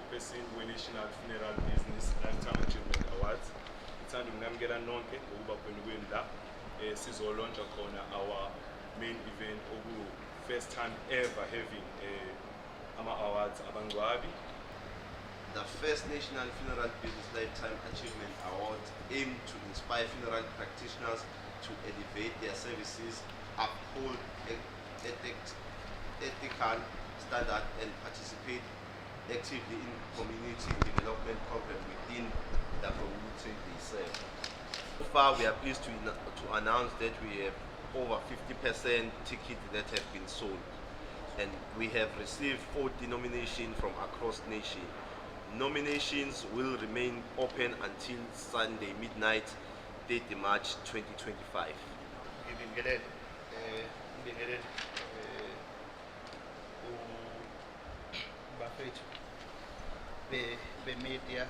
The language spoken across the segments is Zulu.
Chairperson we-National Funeral Business Lifetime Achievement Awards. Ngithanda ukunamukela nonke ngokuba khona kwenu la. Sizolauncha khona our main event, oku first time ever having ama-awards abangcwabi. The first National Funeral Business Lifetime Achievement Award aimed to inspire funeral practitioners to elevate their services, uphold ethical standard, and participate actively in community development programs within the community they serve. So far, we are pleased to announce that we have over 50% tickets that have been sold, and we have received 40 nominations from across nation. Nominations will remain open until Sunday midnight, 30 March 2025. Ngibingelele bafethu be media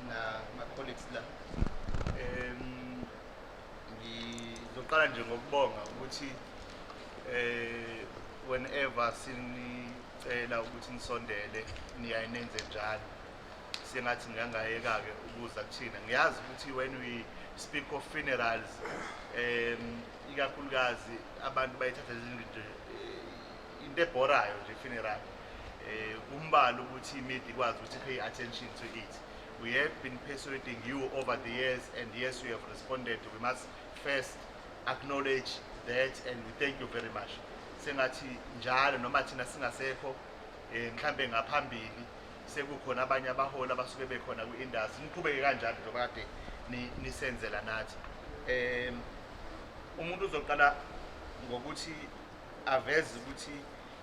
na ma colleagues la. Ngizoqala nje ngokubonga ukuthi whenever sinicela ukuthi nisondele, niyaye nenze njalo. Sengathi ngangayeka ke ukuza kuthina. Ngiyazi ukuthi when we speak of funerals, ikakhulukazi abantu bayithatha nje into ebhorayo nje funeral. Kumbala ukuthi imedia ikwazi ukuthi pay attention to it. We have been persuading you over the years, and yes, we have responded. We must first acknowledge that, and we thank you very much. Sengathi njalo noma thina singasekho, mhlambe ngaphambili sekukhona abanye abaholi abasuke bekhona kwi-industry, niqhubeke kanjalo njengoba kade nisenzela nathi. Umuntu uzoqala ngokuthi aveze ukuthi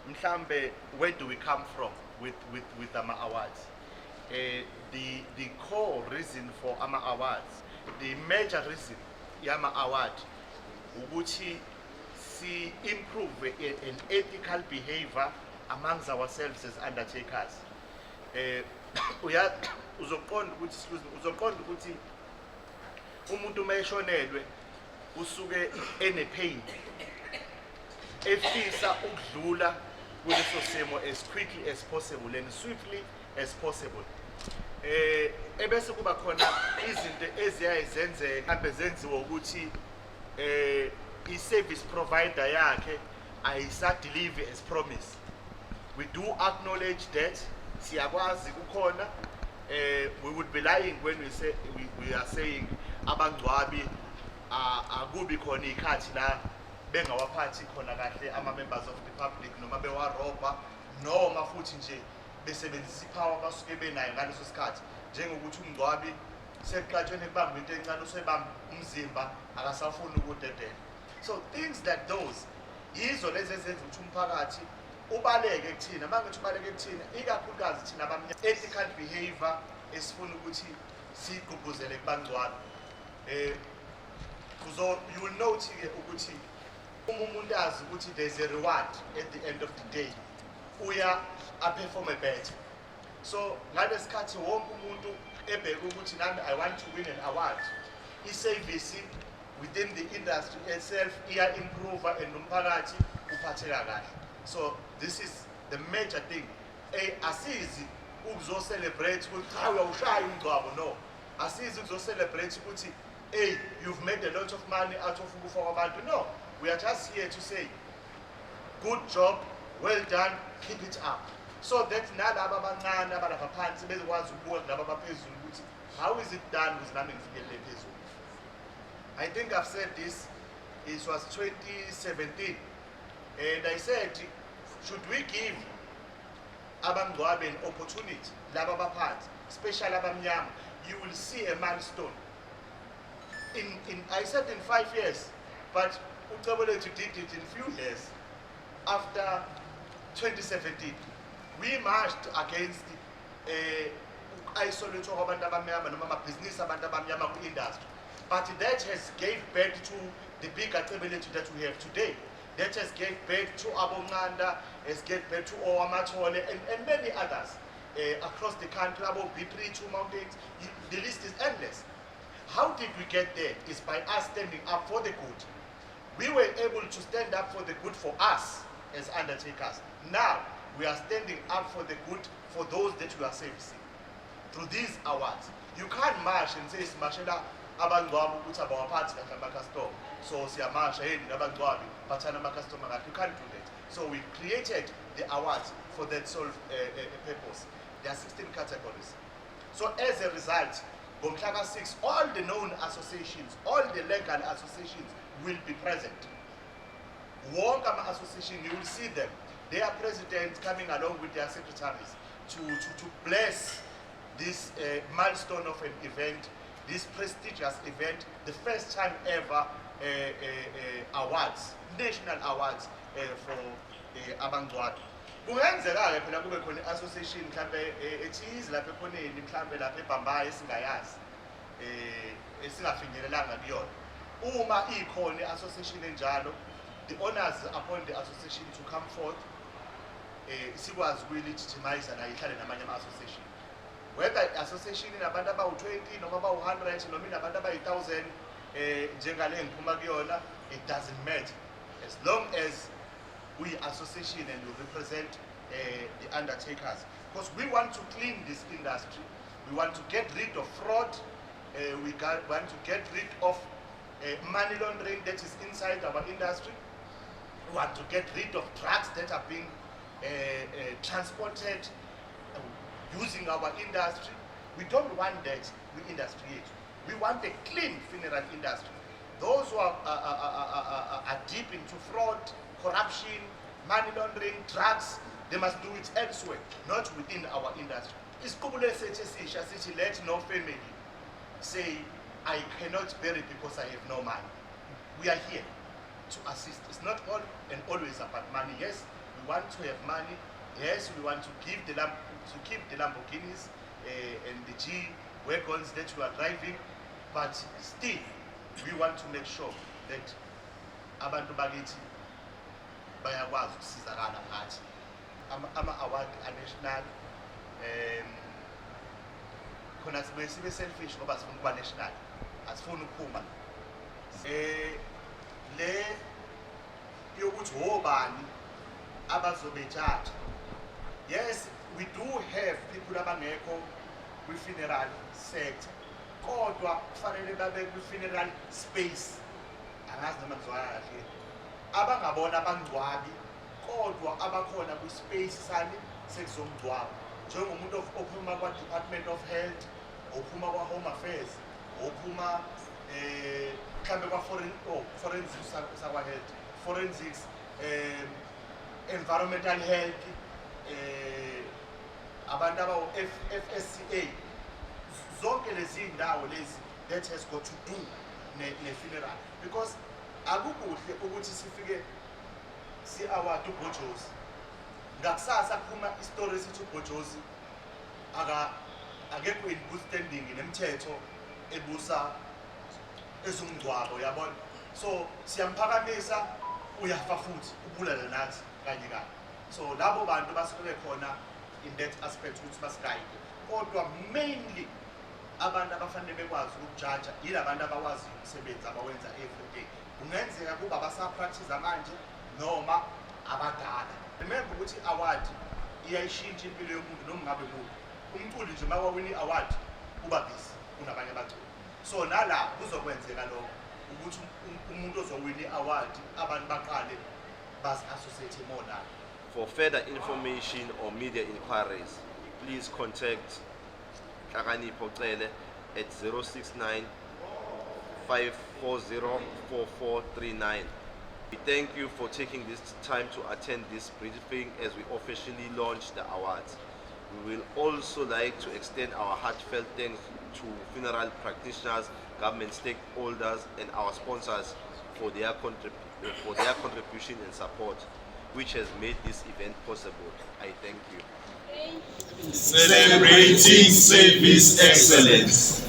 mhlambe where do we come from with ama awards. The core reason for ama awards, the major reason yama award, ukuthi si improve an ethical behavior amongst ourselves as undertakers. Uya uzoqonda ukuthi, excuse me, uzoqonda ukuthi umuntu uma eshonelwe usuke ene pain, efisa ukudlula kuleso simo as quickly as possible and swiftly as possible. Ebese kuba khona izinto eziyaye zenzeka, mhlambe zenziwe ukuthi i-service provider yakhe ayisa-deliver as promised. We do acknowledge that, siyakwazi kukhona. We would be lying when we say we are saying abangcwabi akubi khona ikhathi la bengawaphathi khona kahle ama members of the public, noma bewarobha, noma futhi nje besebenzisa ipower basuke benayo ngaleso sikhathi, njengokuthi umngcwabi sekuxatshene, kubamba into encane, usebamba umzimba, akasafuni ukudedela. So things like those yizo lezi ezenza ukuthi umphakathi ubaleke kuthina. Uma ngithi ubaleke kuthina, ikakhulukazi thina abamnyama, ethical behavior esifuna ukuthi siyigqugquzele kubangcwabi. Kuzo you will note ke ukuthi uma umuntu azi ukuthi there's a reward at the end of the day, uya aperforme better. So ngalesikhathi wonke umuntu ebheke ukuthi nami I want to win an award, i-service within the industry itself iya improve and umphakathi uphatheka kahle. So this is the major thing. Asizi ukuzo celebrate ukuthi cha, uyawushaya umngcwabo. No, asizi ukuzo celebrate ukuthi hey, you've made a lot of money out of ukufa kwabantu. No, we are just here to say good job, well done, keep it up, so that nalaba abancane abalapha phansi bezokwazi ukubuka kulaba abaphezulu ukuthi how is it done ukuze nami ngifikelele phezulu. I think I've said this, it was 2017, and I said, should we give abangcwabi an opportunity, laba abaphansi, especially abamnyama? You will see a milestone in, I said, in 5 years, but uCebolethu did it in few years. After 2017, we marched against isolate kwabantu abamnyama noma amabhizinisi abantu abamnyama ku-industry, but that has gave birth to the bigger Cebolethu that we have today. That has gave birth to aboNqanda, has gave birth to Owamathole and many others across the country, abo B3, Two Mountains. The list is endless. How did we get there? Is by us standing up for the good. We were able to stand up for the good for us as undertakers. Now We are standing up for the good for those that we are servicing through these awards. You can't march and say simashela abangcwabi ukuthi abawaphathi kahle ama-customer, so siyamasha, hey, nina abangcwabi, phathani ama-customer kahle. You can't do that. So we created the awards for that sole purpose. There are 16 categories. So as a result, ngomhla ka-6, all the known associations, all the legal associations will be present. Wonke ama-association, you will see them, their presidents coming along with their secretaries to bless this milestone of an event, this prestigious event, the first time ever awards, national awards for abangcwabi. Kungenzeka-ke phela kube khona i-association mhlambe ethize lapha ekhoneni, mhlambe lapha eBhambayi, esingayazi, esingafinyelelanga kuyona. Uma ikhona i-association enjalo, the onus upon the association to come forth, sikwazi ukuyi-legitimize nayo, ihlale namanye ama-association, whether i-association inabantu abawu-20 noma abawu-100 noma inabantu abayi-1000 njengale ngiphuma kuyona, it doesn't matter as long as we association and you represent the undertakers, because we want to clean this industry. We want to get rid of fraud. We want to get rid of money laundering that is inside our industry. We want to get rid of drugs that are being transported using our industry. We don't want that with industry yethu. We want a clean funeral industry. Those who are deep into fraud, corruption, money laundering, drugs, they must do it elsewhere, not within our industry. Isiqubulo sethu esisha sithi, "Let no family say, 'I cannot bury because I have no money.'" We are here to assist. It's not all and always about money. Yes, we want to have money. Yes, we want to keep the Lamborghinis and the G wagons that we are driving, but still we want to make sure that abantu bakithi bayakwazi ukusizakala ngathi. Ama-award a-national, khona sibuye sibe selfish ngoba sifuna ukuba national, asifuni ukuphuma le yokuthi wobani abazobejaja. Yes, we do have people abangekho kwi-funeral sector, kodwa kufanele babe kwi-funeral space. Angazi noma ngizwakala kahle. Abangabona abangcwabi kodwa abakhona kwi-space sani sekuzomngcwabo, njengomuntu ophuma kwa-Department of Health, ophuma kwa-Home Affairs, ophuma mhlambe kwa-foreign, oh, forensics, sakwa-health, forensics, environmental health, abantu abawu FSCA, zonke lezi ndawo lezi that has got to do ne-funeral, because akukuhle ukuthi sifike si-award ubhojozi, ngakusasa kuphuma isitori esithi ubhojozi akekho in good standing nemithetho ebusa ezomngcwabo, yabona. So siyamphakamisa, uyafa futhi ubulala nathi kanye kanye. So labo bantu basuke bekhona in that aspect ukuthi basigayide, kodwa mainly abantu abafanele bekwazi ukujaja yilabantu abawaziyo umsebenzi abawenza every day. Kungenzeka kuba abasa-practice manje noma abadala. Remember ukuthi i-award iyayishintsha impilo yomuntu, noma ngabe muphi umculi nje makawina i-award uba busy kunabanye abaculi. So nala kuzokwenzeka lokho ukuthi umuntu ozowina i-award, abantu baqale bazi-associate more naye. For further information or media inquiries, please contact Nhlakanipho Cele at 069 540 4439. We thank you for taking this time to attend this briefing as we officially launch the awards. We will also like to extend our heartfelt thanks to funeral practitioners, government stakeholders, and our sponsors for their contribution and support, which has made this event possible. I thank you. Celebrating service excellence.